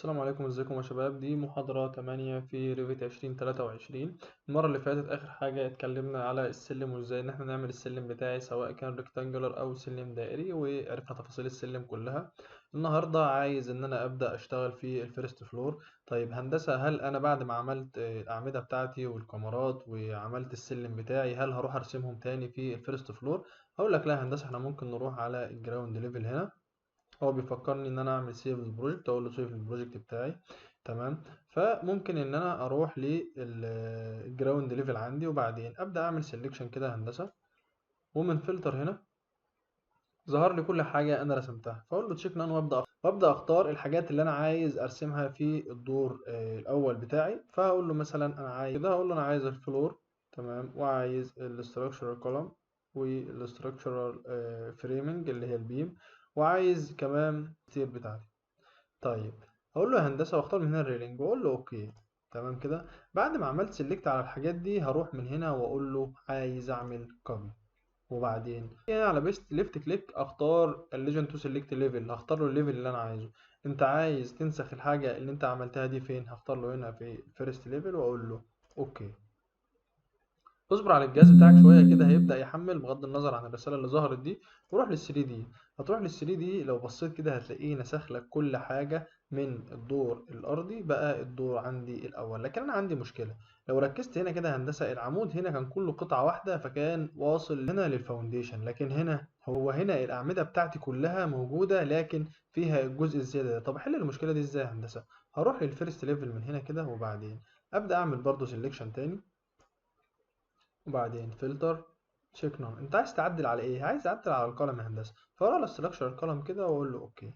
السلام عليكم، ازيكم يا شباب؟ دي محاضرة 8 في Revit 2023. المرة اللي فاتت آخر حاجة اتكلمنا على السلم وازاي ان احنا نعمل السلم بتاعي سواء كان rectangular او سلم دائري، وعرفنا تفاصيل السلم كلها. النهاردة عايز ان انا ابدأ اشتغل في ال first floor. طيب هندسة، هل انا بعد ما عملت الاعمدة بتاعتي والكمرات وعملت السلم بتاعي هل هروح ارسمهم تاني في ال first floor؟ هقول لك لا يا هندسة، احنا ممكن نروح على ال ground level. هنا هو بيفكرني ان انا اعمل save لل project، اقول له save لل project بتاعي، تمام. فممكن ان انا اروح لل ground level عندي وبعدين ابدا اعمل selection كده هندسة، ومن فلتر هنا ظهر لي كل حاجة انا رسمتها، فاقول له check none وابدا اختار الحاجات اللي انا عايز ارسمها في الدور الاول بتاعي. فهقول له مثلا انا عايز كده، هقول له انا عايز ال floor، تمام، وعايز ال structural column وال structural framing اللي هي ال beam، وعايز كمان stair بتاعتي. طيب هقول له يا هندسة واختار من هنا ال railing واقول له okay، تمام كده. بعد ما عملت select على الحاجات دي هروح من هنا واقول له عايز اعمل copy، وبعدين هنا على paste left click اختار ال align to select level، هختار له ال level اللي انا عايزه. انت عايز تنسخ الحاجة اللي انت عملتها دي فين؟ هختار له هنا في ال first level واقول له okay. اصبر على الجهاز بتاعك شوية كده هيبدا يحمل بغض النظر عن الرسالة اللي ظهرت دي. وروح لل 3D، هتروح لل 3D لو بصيت كده هتلاقيه نسخ لك كل حاجة من الدور الارضي بقى الدور عندي الاول. لكن انا عندي مشكلة، لو ركزت هنا كده هندسة العمود هنا كان كله قطعه واحدة فكان واصل هنا لل foundation، لكن هنا هو هنا الاعمدة بتاعتي كلها موجودة لكن فيها الجزء الزيادة ده. طب احل المشكلة دي ازاي يا هندسة؟ هروح لل first level من هنا كده وبعدين ابدا اعمل برضو selection تاني، وبعدين filter check none. انت عايز تعدل على ايه؟ عايز اعدل على ال column يا هندسة، فاروح على ال structure column كده واقول له okay.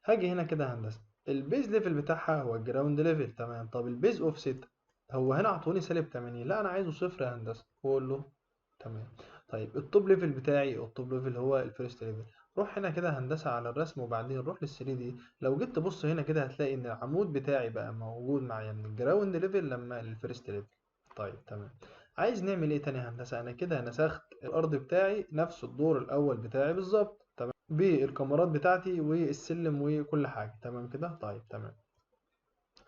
هاجي هنا كده يا هندسة ال base level بتاعها هو ال ground level، تمام. طب ال base offset هو هنا اعطوني سالب 80، لا انا عايزه صفر يا هندسة، واقول له تمام. طيب ال top level بتاعي، ال top level هو ال first level. روح هنا كده هندسة على الرسم وبعدين روح لل 3D. لو جيت تبص هنا كده هتلاقي ان العمود بتاعي بقى موجود معايا من ال ground level لما ال first level. طيب تمام. عايز نعمل ايه تاني يا هندسة؟ انا كده نسخت الارض بتاعي نفس الدور الاول بتاعي بالظبط، تمام، بالكمرات بتاعتي والسلم وكل حاجة، تمام كده. طيب تمام.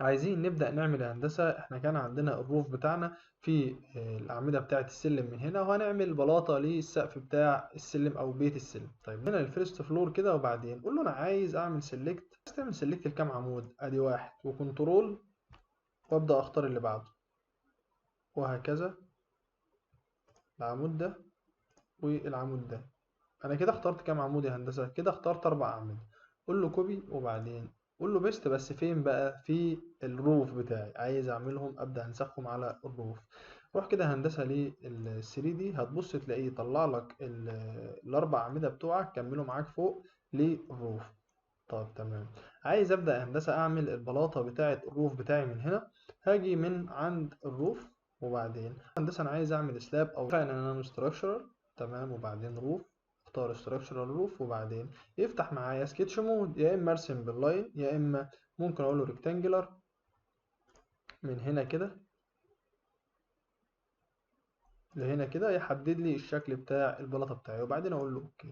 عايزين نبدا نعمل يا هندسة، احنا كان عندنا ال roof بتاعنا في الاعمدة بتاعه السلم من هنا، وهنعمل بلاطة للسقف بتاع السلم او بيت السلم. طيب هنا ال first floor كده، وبعدين قول له انا عايز اعمل select. عايز تعمل select لكام عمود؟ ادي واحد و control وابدا اختار اللي بعده وهكذا، العمود ده والعمود ده. انا كده اخترت كام عمود يا هندسة؟ كده اخترت 4 اعمدة. قول له copy وبعدين قول له paste، بس فين بقى؟ في ال roof بتاعي، عايز اعملهم ابدا انسخهم على ال roof. روح كده هندسة لل 3D، هتبص تلاقيه طلع لك الاربع اعمدة بتوعك، كملوا معاك فوق لل roof. طب تمام. عايز ابدا هندسة اعمل البلاطه بتاعه ال roof بتاعي من هنا. هاجي من عند ال roof وبعدين هندسة انا عايز اعمل slab او فعلا انا structural، تمام، وبعدين roof، اختار structural roof، وبعدين يفتح معايا sketch mode، يا اما ارسم بال line يا اما ممكن اقول له rectangular من هنا كده لهنا كده، يحدد لي الشكل بتاع البلاطه بتاعي، وبعدين اقول له okay.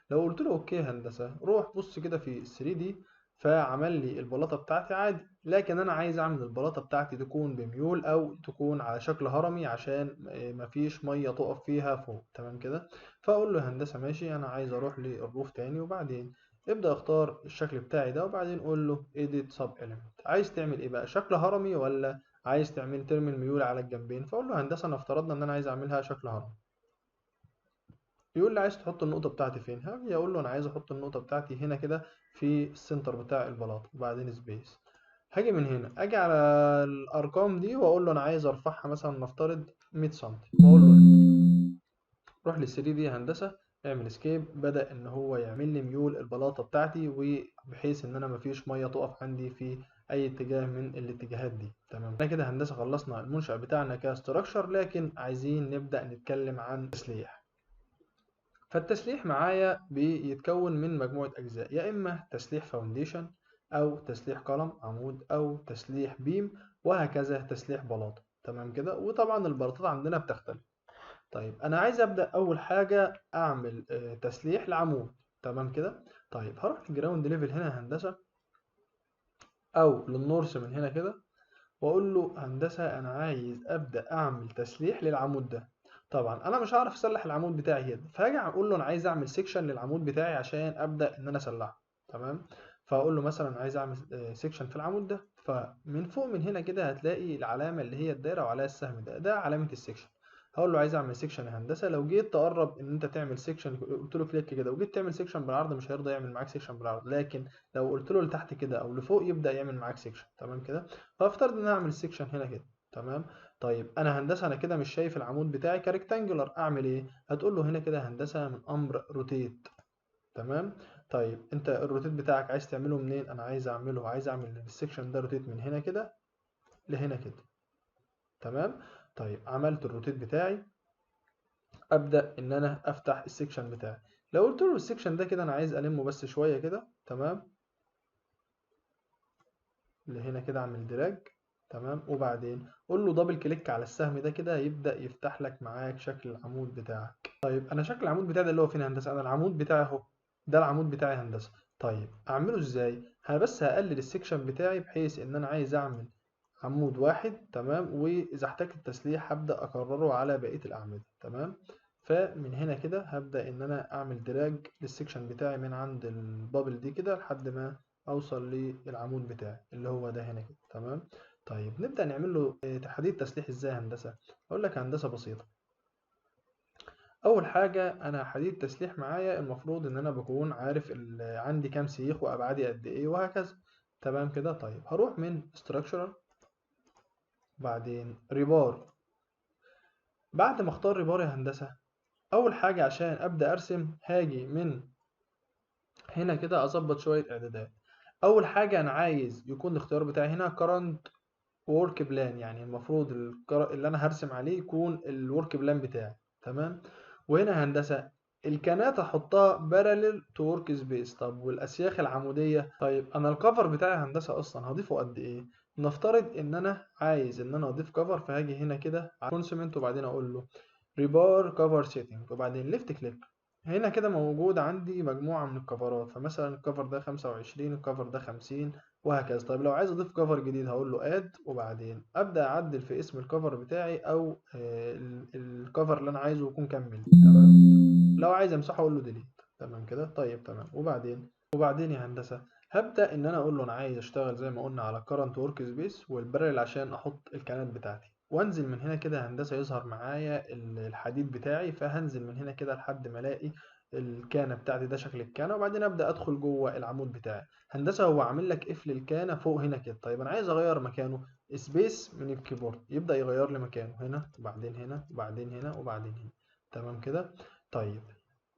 لو قلت له okay هندسة روح بص كده في 3D، فعمل لي البلاطه بتاعتي عادي، لكن انا عايز اعمل البلاطه بتاعتي تكون بميول او تكون على شكل هرمي عشان مفيش مية تقف فيها فوق، تمام كده. فاقول له هندسة ماشي، انا عايز اروح لل roof تاني، وبعدين ابدا اختار الشكل بتاعي ده، وبعدين قول له edit sub element. عايز تعمل ايه بقى؟ شكل هرمي ولا عايز تعمل ترمي الميول على الجنبين؟ فاقول له هندسة انا افترضنا ان انا عايز اعملها شكل هرمي. يقول لي عايز تحط النقطة بتاعتي فين؟ هاجي اقول له انا عايز احط النقطة بتاعتي هنا كده في ال center بتاع البلاطة، وبعدين space. هاجي من هنا اجي على الارقام دي واقول له انا عايز ارفعها مثلا نفترض 100 سم، واقول له روح لل 3D هندسة، اعمل escape. بدأ ان هو يعمل لي ميول البلاطة بتاعتي، وبحيث ان انا مفيش مية تقف عندي في اي اتجاه من الاتجاهات دي، تمام. احنا كده هندسة خلصنا المنشأ بتاعنا ك structure، لكن عايزين نبدأ نتكلم عن تسليح. فالتسليح معايا بيتكون من مجموعة أجزاء، يا إما تسليح foundation أو تسليح column عمود أو تسليح beam وهكذا تسليح بلاطة، تمام كده. وطبعا البلاطات عندنا بتختلف. طيب أنا عايز أبدأ أول حاجة أعمل تسليح لعمود، تمام كده. طيب هروح لل ground level هنا يا هندسة، او لل north من هنا كده، واقول له هندسة انا عايز ابدا اعمل تسليح للعمود ده. طبعا انا مش هعرف اسلح العمود بتاعي كده، فهاجي اقول له انا عايز اعمل section للعمود بتاعي عشان ابدا ان انا اسلحة. تمام، فاقول له مثلا عايز اعمل section في العمود ده، فمن فوق من هنا كده هتلاقي العلامة اللي هي الدايرة وعليها السهم ده، ده علامة ال section. هقول له عايز اعمل section يا هندسة. لو جيت تقرب ان انت تعمل section، قلت له click كده وجيت تعمل section بالعرض مش هيرضى يعمل معاك section بالعرض، لكن لو قلت له لتحت كده او لفوق يبدا يعمل معاك section. تمام كده، فافترض ان انا اعمل section هنا كده. تمام، طيب انا هندسة انا كده مش شايف العمود بتاعي ك rectangular، اعمل ايه؟ هتقول له هنا كده هندسة من امر rotate. تمام، طيب انت ال rotate بتاعك عايز تعمله منين؟ انا عايز اعمله، عايز اعمل ال section ده rotate من هنا كده لهنا كده. تمام، طيب عملت ال rotate بتاعي، ابدا ان انا افتح ال section بتاعي. لو قلت له ال section ده كده انا عايز المه بس شوية كده، تمام، لهنا كده اعمل drag. تمام، وبعدين قول له double click على السهم ده كده، يبدا يفتح لك معاك شكل العمود بتاعك. طيب انا شكل العمود بتاعي ده اللي هو فين هندسة؟ انا العمود بتاعي اهو، ده العمود بتاعي هندسة. طيب اعمله ازاي؟ انا بس هقلل ال section بتاعي بحيث ان انا عايز اعمل عمود واحد. تمام، واذا احتجت التسليح هبدا اكرره على بقية الاعمدة. تمام، فمن هنا كده هبدا ان انا اعمل drag لل section بتاعي من عند ال bubble دي كده لحد ما اوصل للعمود بتاعي اللي هو ده هنا كده. تمام، طيب نبدا نعمل له تحديد تسليح ازاي يا هندسة؟ اقول لك هندسة بسيطة. اول حاجة انا حديد تسليح معايا المفروض ان انا بكون عارف عندي كام سيخ وابعادي قد ايه وهكذا. تمام كده، طيب هروح من structural بعدين rebar. بعد ما اختار rebar يا هندسة، اول حاجة عشان ابدا ارسم هاجي من هنا كده اظبط شوية اعدادات. اول حاجة انا عايز يكون الاختيار بتاعي هنا current work plane، يعني المفروض اللي انا هرسم عليه يكون ال work plane بتاعي. تمام، وهنا هندسة الكنات احطها parallel to workspace. طب والاسياخ العموديه؟ طيب انا ال cover بتاعي هندسة اصلا هضيفه قد ايه؟ نفترض ان انا عايز ان انا اضيف cover، فهاجي هنا كده على constraint وبعدين اقول له rebar cover setting وبعدين left click. هنا كده موجود عندي مجموعة من ال cover ات، فمثلا ال cover ده 25، ال cover ده 50 وهكذا. طيب لو عايز اضيف cover جديد هقول له add وبعدين ابدا اعدل في اسم ال cover بتاعي او ال cover اللي انا عايزه يكون كمل. تمام، لو عايز امسحه اقول له delete. تمام كده، طيب تمام. وبعدين يا هندسة هبدا ان انا اقول له انا عايز اشتغل زي ما قلنا على current workspace وال parallel عشان احط الكنات بتاعتي، وانزل من هنا كده هندسة يظهر معايا الحديد بتاعي، فهنزل من هنا كده لحد ما الاقي الكانه بتاعتي، ده شكل الكانه، وبعدين ابدا ادخل جوه العمود بتاعي. هندسة هو عامل لك قفل الكانه فوق هنا كده، طيب انا عايز اغير مكانه، space من ال keyboard يبدا يغير لي مكانه هنا وبعدين هنا وبعدين هنا وبعدين هنا. تمام كده، طيب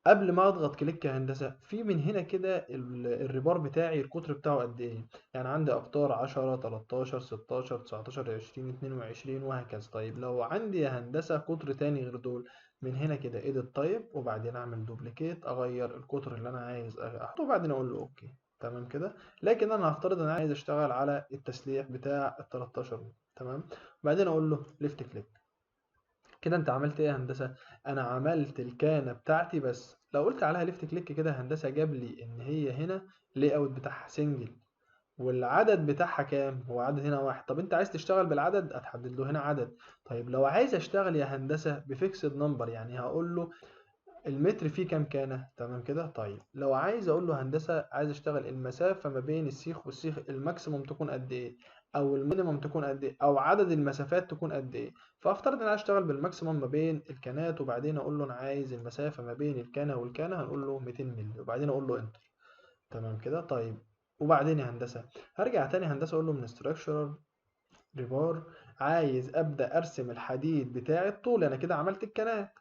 قبل ما اضغط click يا هندسة، في من هنا كده ال rebar بتاعي القطر بتاعه قد ايه؟ يعني عندي اقطار 10 13 16 19 20 22 وهكذا. طيب لو عندي يا هندسة قطر تاني غير دول، من هنا كده edit type وبعدين اعمل duplicate، اغير القطر اللي انا عايز احطه وبعدين اقول له okay. تمام كده، لكن انا هفترض ان انا عايز اشتغل على التسليح بتاع ال 13. تمام، وبعدين اقول له left click. كده انت عملت ايه يا هندسة؟ انا عملت الكانه بتاعتي، بس لو قلت عليها left click كده هندسة جاب لي ان هي هنا layout بتاعها single والعدد بتاعها كام؟ هو عدد هنا واحد. طب انت عايز تشتغل بالعدد هتحدد له هنا عدد. طيب لو عايز اشتغل يا هندسة ب fixed number، يعني هقول له المتر فيه كام كانه. تمام كده، طيب لو عايز اقول له هندسة عايز اشتغل المسافة ما بين السيخ والسيخ ال maximum تكون قد ايه، او ال minimum تكون قد ايه، او عدد المسافات تكون قد ايه. فافترض ان انا اشتغل بال maximum ما بين الكانات، وبعدين اقول له انا عايز المسافة ما بين الكانه والكانه هنقول له 200 مللي، وبعدين اقول له enter. تمام كده، طيب وبعدين يا هندسة هرجع تاني هندسة اقول له من structure rebar عايز ابدا ارسم الحديد بتاعي الطول، انا كده عملت الكانات.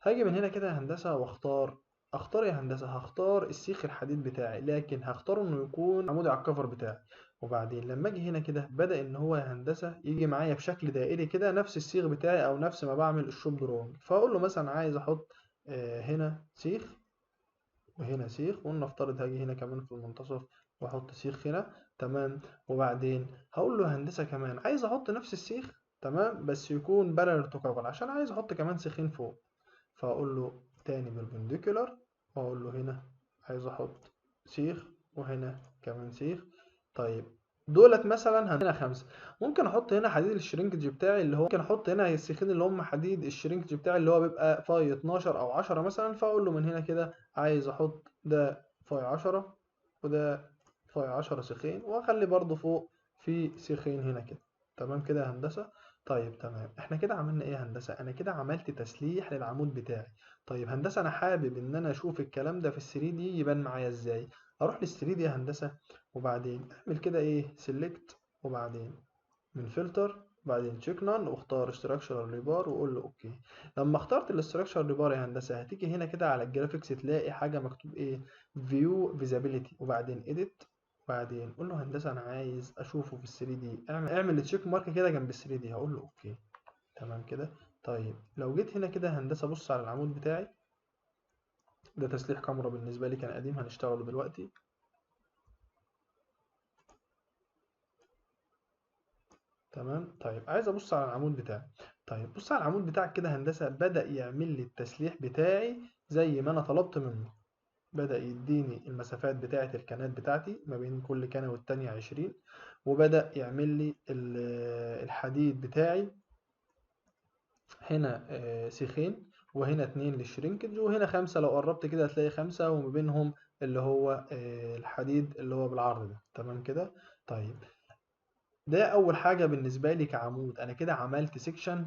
هاجي من هنا كده يا هندسة واختار، اختار يا هندسة هختار السيخ الحديد بتاعي، لكن هختاره انه يكون عمودي على ال cover بتاعي. وبعدين لما اجي هنا كده بدأ ان هو يا هندسة يجي معايا بشكل دائري كده نفس السيخ بتاعي او نفس ما بعمل ال shop drawing. فاقول له مثلا عايز احط هنا سيخ وهنا سيخ، ولنفترض هاجي هنا كمان في المنتصف واحط سيخ هنا. تمام، وبعدين هقول له هندسة كمان عايز احط نفس السيخ، تمام، بس يكون parallel to cover عشان عايز احط كمان سيخين فوق. فاقول له تاني perpendicular واقول له هنا عايز احط سيخ وهنا كمان سيخ. طيب دولت مثلا هنا 5. ممكن احط هنا حديد ال shrinkage بتاعي اللي هو، ممكن احط هنا السيخين اللي هم حديد ال shrinkage بتاعي اللي هو بيبقى phi 12 او 10 مثلا، فاقول له من هنا كده عايز احط ده phi 10 وده phi 10 سيخين، واخلي برضو فوق في سيخين هنا كده. تمام كده يا هندسة. طيب تمام، احنا كده عملنا ايه يا هندسة؟ انا كده عملت تسليح للعمود بتاعي. طيب هندسة انا حابب ان انا اشوف الكلام ده في ال 3D يبان معايا ازاي؟ اروح لل 3D يا هندسة، وبعدين اعمل كده ايه، select، وبعدين من فلتر، وبعدين check none، واختار structural rebar واقول له okay. لما اخترت ال structural rebar يا هندسة، هتيجي هنا كده على ال graphics تلاقي حاجة مكتوب ايه، view visibility، وبعدين edit، وبعدين قول له هندسة انا عايز اشوفه في ال 3D، اعمل check mark كده جنب ال 3D، هقول له okay. تمام كده. طيب لو جيت هنا كده هندسة بص على العمود بتاعي ده، تسليح كاميرا بالنسبة لي كان قديم هنشتغله دلوقتي. تمام. طيب عايز ابص على العمود بتاعي. طيب بص على العمود بتاعك كده هندسة، بدأ يعمل لي التسليح بتاعي زي ما انا طلبت منه، بدأ يديني المسافات بتاعة الكنات بتاعتي ما بين كل كنة والتانية 20، وبدأ يعمل لي الحديد بتاعي هنا، سيخين، وهنا 2 لل shrinkage، وهنا 5. لو قربت كده هتلاقي 5 وما بينهم اللي هو، الحديد اللي هو بالعرض ده. تمام كده. طيب ده أول حاجة بالنسبة لي كعمود، أنا كده عملت section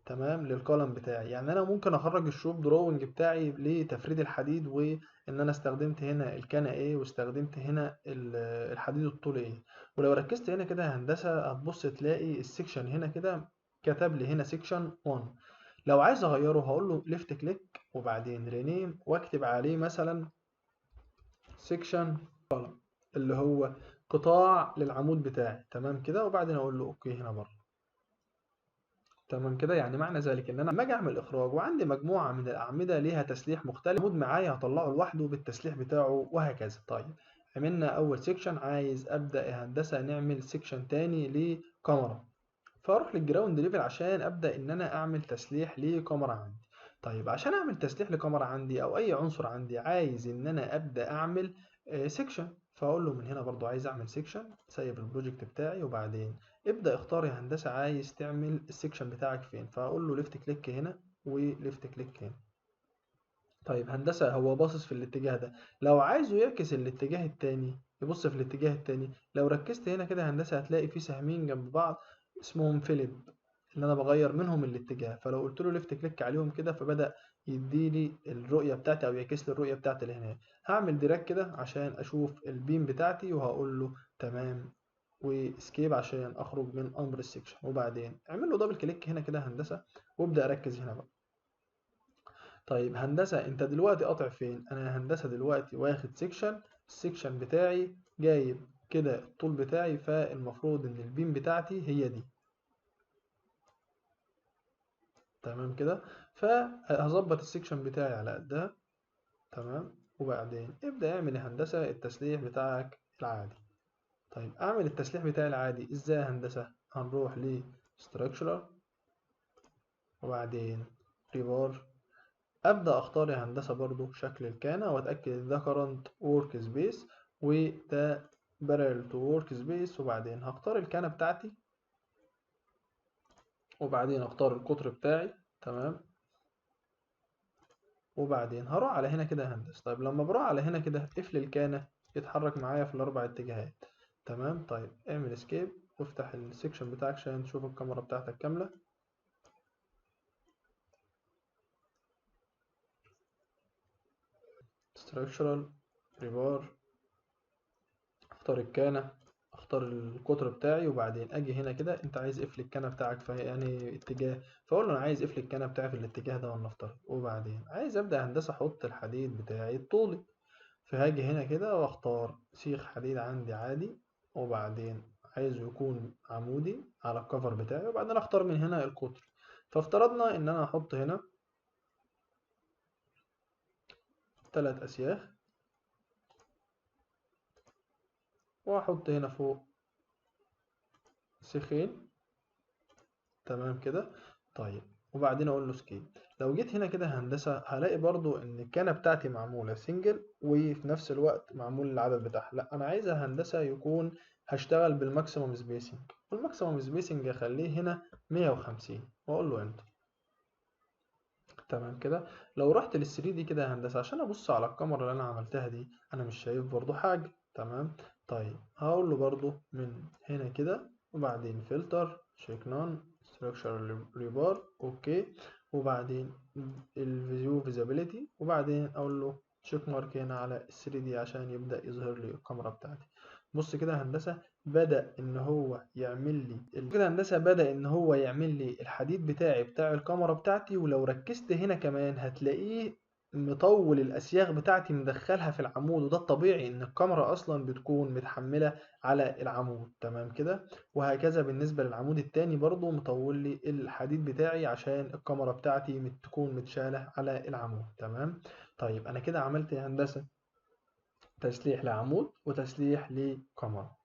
تمام لل column بتاعي. يعني أنا ممكن أخرج ال shop drawing بتاعي لتفريد الحديد، وإن أنا استخدمت هنا الكنة إيه، واستخدمت هنا الحديد الطولي إيه. ولو ركزت هنا كده يا هندسة هتبص تلاقي ال section هنا كده كتب لي هنا section 1. لو عايز أغيره هقول له left click وبعدين rename، وأكتب عليه مثلا section column اللي هو قطاع للعمود بتاعي. تمام كده. وبعدين أقول له okay هنا بره. تمام كده. يعني معنى ذلك إن أنا لما أجي أعمل إخراج وعندي مجموعة من الأعمدة ليها تسليح مختلف، العمود معايا هطلعه لوحده بالتسليح بتاعه وهكذا. طيب عملنا أول section، عايز أبدأ يا هندسة نعمل section تاني لكمرة، فأروح لل ground level عشان أبدأ إن أنا أعمل تسليح لكمرة عندي. طيب عشان أعمل تسليح لكمرة عندي أو أي عنصر عندي، عايز إن أنا أبدأ أعمل، section، فأقول له من هنا برضو عايز أعمل section، save ال project بتاعي، وبعدين ابدأ اختار يا هندسة عايز تعمل ال section بتاعك فين، فأقول له left click هنا و left click هنا. طيب هندسة هو باصص في الاتجاه ده، لو عايزه يعكس الاتجاه التاني يبص في الاتجاه التاني. لو ركزت هنا كده هندسة هتلاقي في سهمين جنب بعض اسمهم flip اللي أنا بغير منهم الاتجاه، فلو قلت له left click عليهم كده فبدأ يديلي الرؤية بتاعتي أو يعكس لي الرؤية بتاعتي اللي هناك. هعمل drag كده عشان أشوف ال beam بتاعتي، وهقول له تمام و escape عشان أخرج من أمر ال section، وبعدين اعمل له double click هنا كده هندسة، وابدأ أركز هنا بقى. طيب هندسة أنت دلوقتي قاطع فين؟ أنا هندسة دلوقتي واخد section، ال section بتاعي جايب كده الطول بتاعي، فالمفروض إن ال beam بتاعتي هي دي. تمام كده. فهظبط ال section بتاعي على قدها. تمام. وبعدين ابدأ اعمل هندسة التسليح بتاعك العادي. طيب اعمل التسليح بتاعي العادي ازاي يا هندسة؟ هنروح ل structural وبعدين rebar، ابدأ اختار يا هندسة برضو شكل الكانة، واتأكد ان ده current work space وده parallel to work space، وبعدين هختار الكانة بتاعتي، وبعدين اختار القطر بتاعي. تمام. وبعدين هروح على هنا كده يا هندسة. طيب لما بروح على هنا كده قفل الكانة يتحرك معايا في الاربع اتجاهات. تمام. طيب اعمل escape وافتح ال section بتاعك عشان تشوف الكاميرا بتاعتك كاملة. structural rebar، اختار الكانة، اختار القطر بتاعي، وبعدين اجي هنا كده انت عايز قفل الكانة بتاعك في يعني اتجاه، فاقول له انا عايز قفل الكانة بتاعي في الاتجاه ده ولنفترض. وبعدين عايز ابدا هندسة احط الحديد بتاعي الطولي، فهاجي هنا كده واختار سيخ حديد عندي عادي، وبعدين عايزه يكون عمودي على الكفر بتاعي، وبعدين اختار من هنا القطر. فافترضنا ان انا هحط هنا 3 اسياخ، واحط هنا فوق سيخين. تمام كده. طيب وبعدين اقول له escape. لو جيت هنا كده هندسة هلاقي برضو ان الكانة بتاعتي معمولة single وفي نفس الوقت معمول العدد بتاعها. لا، انا عايزها هندسة يكون هشتغل بال maximum spacing، وال maximum spacing اخليه هنا 150 واقول له enter. تمام كده. لو رحت لل 3D كده يا هندسة عشان ابص على الكمرة اللي انا عملتها دي، انا مش شايف برضو حاجة. تمام. طيب هقول له برضو من هنا كده، وبعدين filter check none structure rebar okay، وبعدين ال view visibility، وبعدين اقول له check mark هنا على ال 3D عشان يبدأ يظهر لي الكمرة بتاعتي. بص كده يا هندسة، بدأ إن هو يعمل لي كده هندسة، بدأ إن هو يعمل لي الحديد بتاعي بتاع الكمرة بتاعتي. ولو ركزت هنا كمان هتلاقيه مطول الأسياخ بتاعتي مدخلها في العمود، وده الطبيعي إن الكمرة أصلا بتكون متحملة على العمود. تمام كده. وهكذا بالنسبة للعمود التاني برضو مطول لي الحديد بتاعي عشان الكمرة بتاعتي تكون متشالة على العمود. تمام. طيب أنا كده عملت يا هندسة تسليح لعمود وتسليح لكمرة.